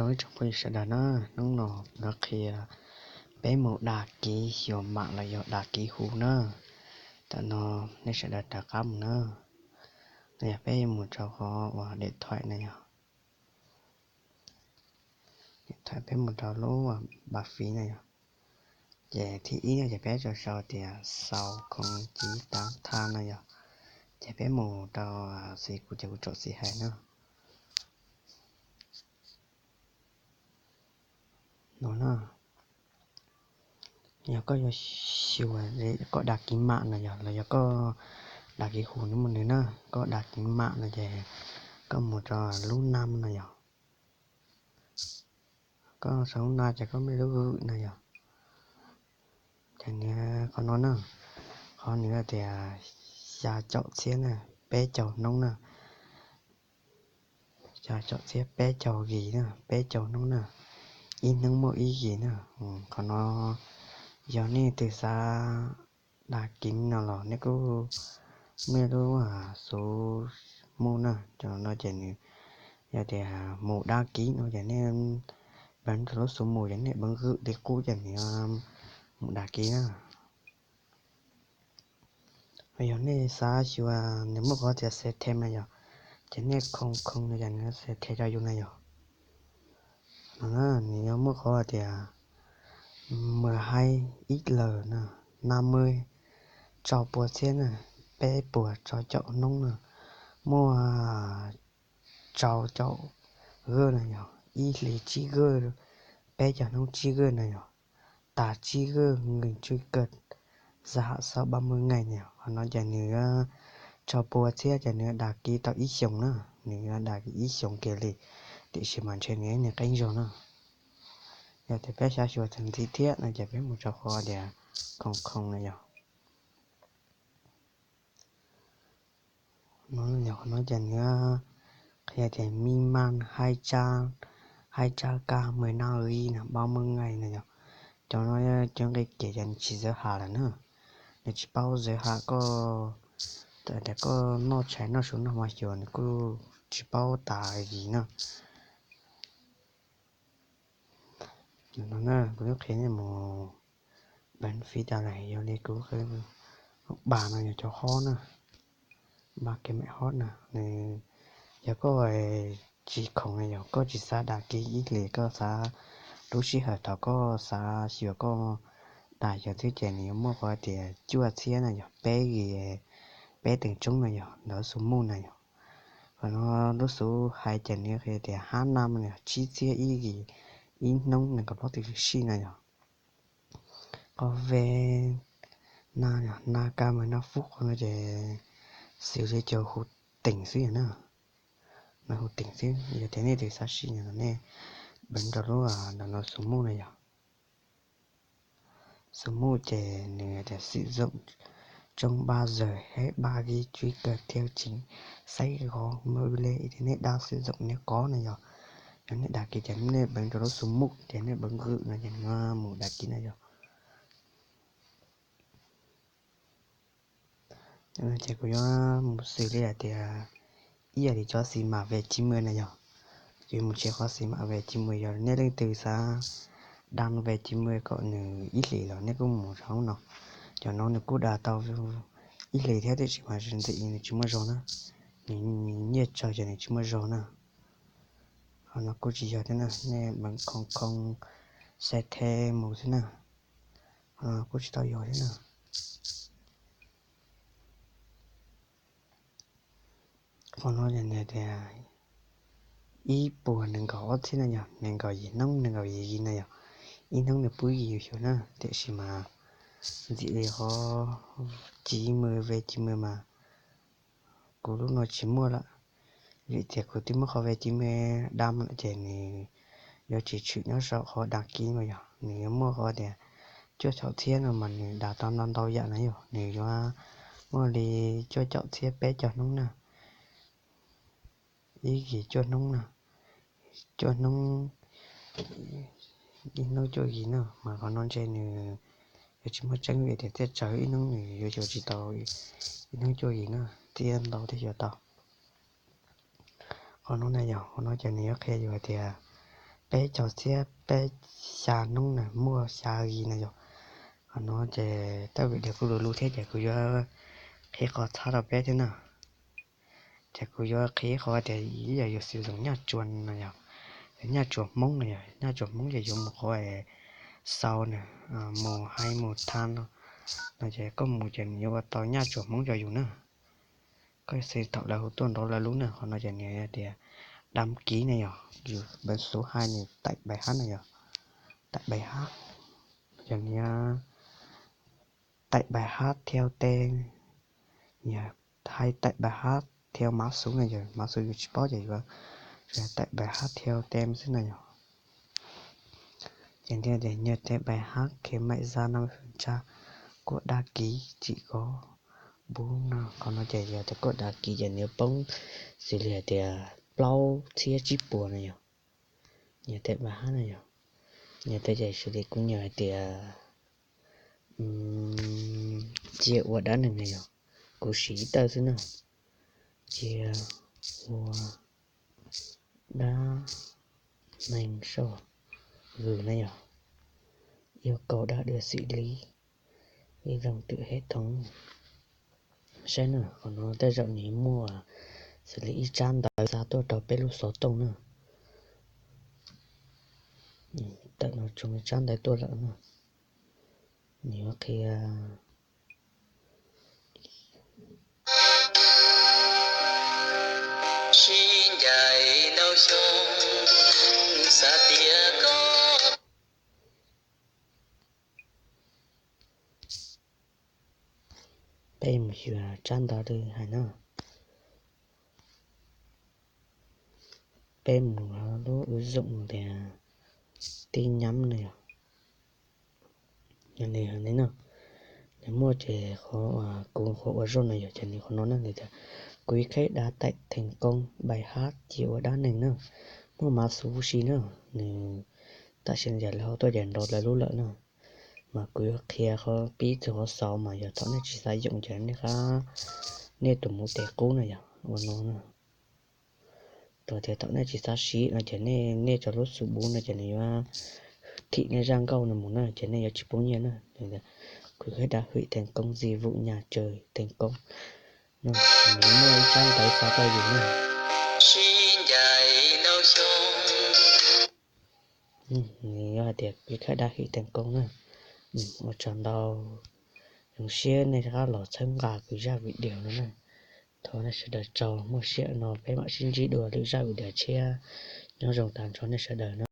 Ib tsoom phooj ywg sawv daws na, hnub no kuv yuav qhia peb mus dag kiv xyuas mam los yog dag kiv hu na. Tam no nej sawv daws rov qab mus na. No yog peb yuav mus rau qhov uas điện thoại na yog, điện thoại peb mus rau lub uas ba fiv na yog. Ces thib ib no ces peb sau sau tias sau khoo civ tav tha no yog. Ces peb mus rau xis kuv ces kuv tsom xis hais na. No na, yog koj yuav xyuas koj dag kiv mam no yog los yog koj dag kiv hu nws mus nws na, koj dag kiv mam no ces koj mus rau lub nam no yog. Koj sau lub nam ces koj muaj lub gwm no yog. Ces nws qhov no na, qhov nws tias xya caum txhiab na, peb caug hnub na. Xya caum txhiab peb caug gis na, peb caug hnub na, ib hnub muaj ib gis na. Qhov no yog nej twg xav dag kiv no los nej kuj muaj lub xuv mus na. Cov no ces nws yog tias mus dag kiv no ces nej peev rau lub xuv mus ces nej peev gwm li qub ces nws mus dag kiv na. Yog nej xav xyuas nws muaj qhov tias xe them na yog, ces nej khoo khoo no ces nws xe them rau yus na yog. No nws yuav muaj qhov tias mười hai ít lời na, năm mươi rau pua txhiab na, peb puas rau caum hnub na, muaj rau caum gawj na yog, ib hlis tsib gawj, peb caug hnub tsib gawj na yog, tas tsib gawj ngwm tswj kawg, za ham xaub ba muj nqaij na yog. Qhov no ces nws yuav rau pua txhiab ces nws yuav dag kiv tau ib xyoos na, nws yuav dag kiv ib xyoos kiag li, tiam sis mas ntshe nws nws qeeb zog na. Yog tias peb xav xyuas txog ntxiv thiab no ces peb mus rau qhov tias khoo khoo na yog. No yog qhov no ces nws qhia tias mi man hai trăm, hai trăm ka mười năm gis na, ba muj nqaij na yog. Cov no cov nqi kiag ces nws tsis zawv ham lawm na, nws tsis paub zawv ham koj, tias koj noj tshais noj su noj hmo xyuas nws kuj tsis paub tas gis na. No na kuv twb qhia nej mus peev fiv tas lawm, yog li kuv qhia ba no yog cov hot na, ba kev mem hot na, nws yog koj tsis khoom na yog koj tsis xav dag kiv ib hlis, koj xav lub sij hawm thaum koj xav xyuas koj dag xyuas xwb ces nws yuav muaj qhov tias cuaj txhiab na yog peb gis, peb teev tsoob na yog ntawm xuv muj na yog. Qhov no lub xuv hais ces nws qhia tias hab nam no yog tsib txhiab ib gis, ib hnub nees nkaum plaub tw sij na yog. Qhov ve na, na ka mus na fub qhov no ces xws li cov hu teem xwb yog na, no hu teem xwb. Yog tias nej twg xav sim no nej peev rau lub ntawm no xuv muj na yog. Xuv muj ces nws tias sử dụng trong ba giờ hết ba gig truy cập theo chính sách gói mobile, tias nej đăng sử dụng nếu có na yog. Yog nej dag kiv ces nej peev rau lub xuv muj ces nej peev gwm no ces nws mus dag kiv na yog. Ces kuv yuav mus xws li hais tias ib yam li cov xis mam ve ci mws na yog, yuav mus tsev qhov xis mam ve ci mws, yog nej leej twg xav đăng về ci mws kom nws ib hlis los nej kuj mus rau hauv no. Cov no nws kuj dag tau ib hlis thiab tiam sis mas ntxim nws tsis muaj zog na, nws nyiaj tsawg ces nws tsis muaj zog na. Qhov no kuj tsis yog thiab na, nej peev khoo khoo xe the mus xwb na, qhov no kuj tsis tau yog thiab na. Qhov no ces nws tias ib puas nees nkaum ob txhiab na yog, nees nkaum yim hnub nees nkaum yim gis na yog, ib hnub nws pub yim yus xyuas na, tiam sis mas ntxim li qhov ci mws ve ci mws mas kuv lub no tsis muaj lawm, vim tias kuv twb muab qhov ve ci mws đăng lawm ces nws yuav tsis tshwm nyob saum qhov đăng ký mas yog, nws yuav muaj qhov tias cuaj caum txhiab no mas nws dag tau ntau ntau yam na yog, nws yuav muaj li cuaj caum txhiab peb caug hnub na, ib gis cuaj hnub na, cuaj hnub, ib hnub cuaj gis na, mas qhov no ntshe nws yuav tsis muaj tseeb vim tias thiaj tsawg ib hnub nws yuav xyuas tsis tau ib hnub cuaj gis na, thiaj ntau thiaj xyuas tau. Qhov no na yog, qhov no ces nws yuav qhia yus hais tias peb caug txhiab peb xya hnub na, muaj xya gi na yog. Qhov no ces tej video kuj luv luv thiab ces kuv yuav qhib qhov txhab rau peb thiab na. Ces kuv yuav qhib qhov tias yog yus xws zoo nyaj tsuas no yog, yog nyaj tsuas Hmoob no yog, nyaj tsuas Hmoob ces yuav mus qhov sau na, mus hais mus tham no, no ces koj mus ces nws yuav ua tau nyaj tsuas Hmoob rau yus na. Koj xav thaum lawv hu tuaj nrov lawv lub na, qhov no ces nws tias đăng ký na yog, yus npeev xub hais nws tải bài hát na yog, tải bài hát, yog nws tải bài hát theo tên, yog hais tải bài hát theo mã số na yog, mã số yus tsis paub ces yuav tải bài hát theo tên xwb na yog. Ces tias nhờ tải bài hát khuyến mại giá năm mươi phần trăm, code đăng ký chỉ có bốn năm, qhov no ces yog tias code đăng ký ces nws yuav poob xws li hais tias plaub txhiab tsib puas na yog. Nhờ tải bài hát na yog, nhờ tải ces xws li kuv nyuam hais tias cia ua dab neeg na yog, kuv siv ib tawj xwb na, cia ua dab neeg soj vwm na yog, yêu cầu đăng ký xử lý, đi dòng tự hệ thống. Saib na, qhov no tej zaum nws muaj xws li ib tsab ntawv xa tuaj rau peb lub xov tooj na. Tawm no tsoom tsab ntawv tuaj lawm na. Nws yuav qhia sib ncaim ntau xyoo, xav tias koj. Peb mus xyuas tsab ntawv li hais na. Peb mus lub ứng dụng tias tin nhắn no yog, nws no, nws muaj ces qhov kuv qhov ua zoj no yog ces nws qhov no na, nws tias quý khách đã tải thành công bài hát cia ua dab neeg na, muaj mã số huv si na. Nws tam sim no ces lawv ho tuaj ces nrov lawv lub lawm na. Mas kuv yuav qhia qhov pib txug qhov xaus mas yog thaum nej tsis xav yoom ces nej qab, nej tus mus tes qub na yog ua no na. Rau tias thaum nej tsis xav siv no ces nej, nej cov lub xu bub no ces nws yuav thim nej zaj nkauj no mus na ces nej yuav tsis poob nyiaj na. Quý khách đã hủy thành công dịch vụ nhà trời thành công. Nws muaj ib tsab ntawv xa rau yus na. Sib ncaim ntau xyoo. Nws yuav hais tias quý khách đã hủy thành công na. Ua tsaug ntau, zoo siab nej rov qab los txhawb nqa kuv zaj video no na. Thov nej sawv daws tsaug, muaj siab no peb mam sib ntsib dua lwm zaj video tshiab. Nyob zoo tag nrho nej sawv daws na.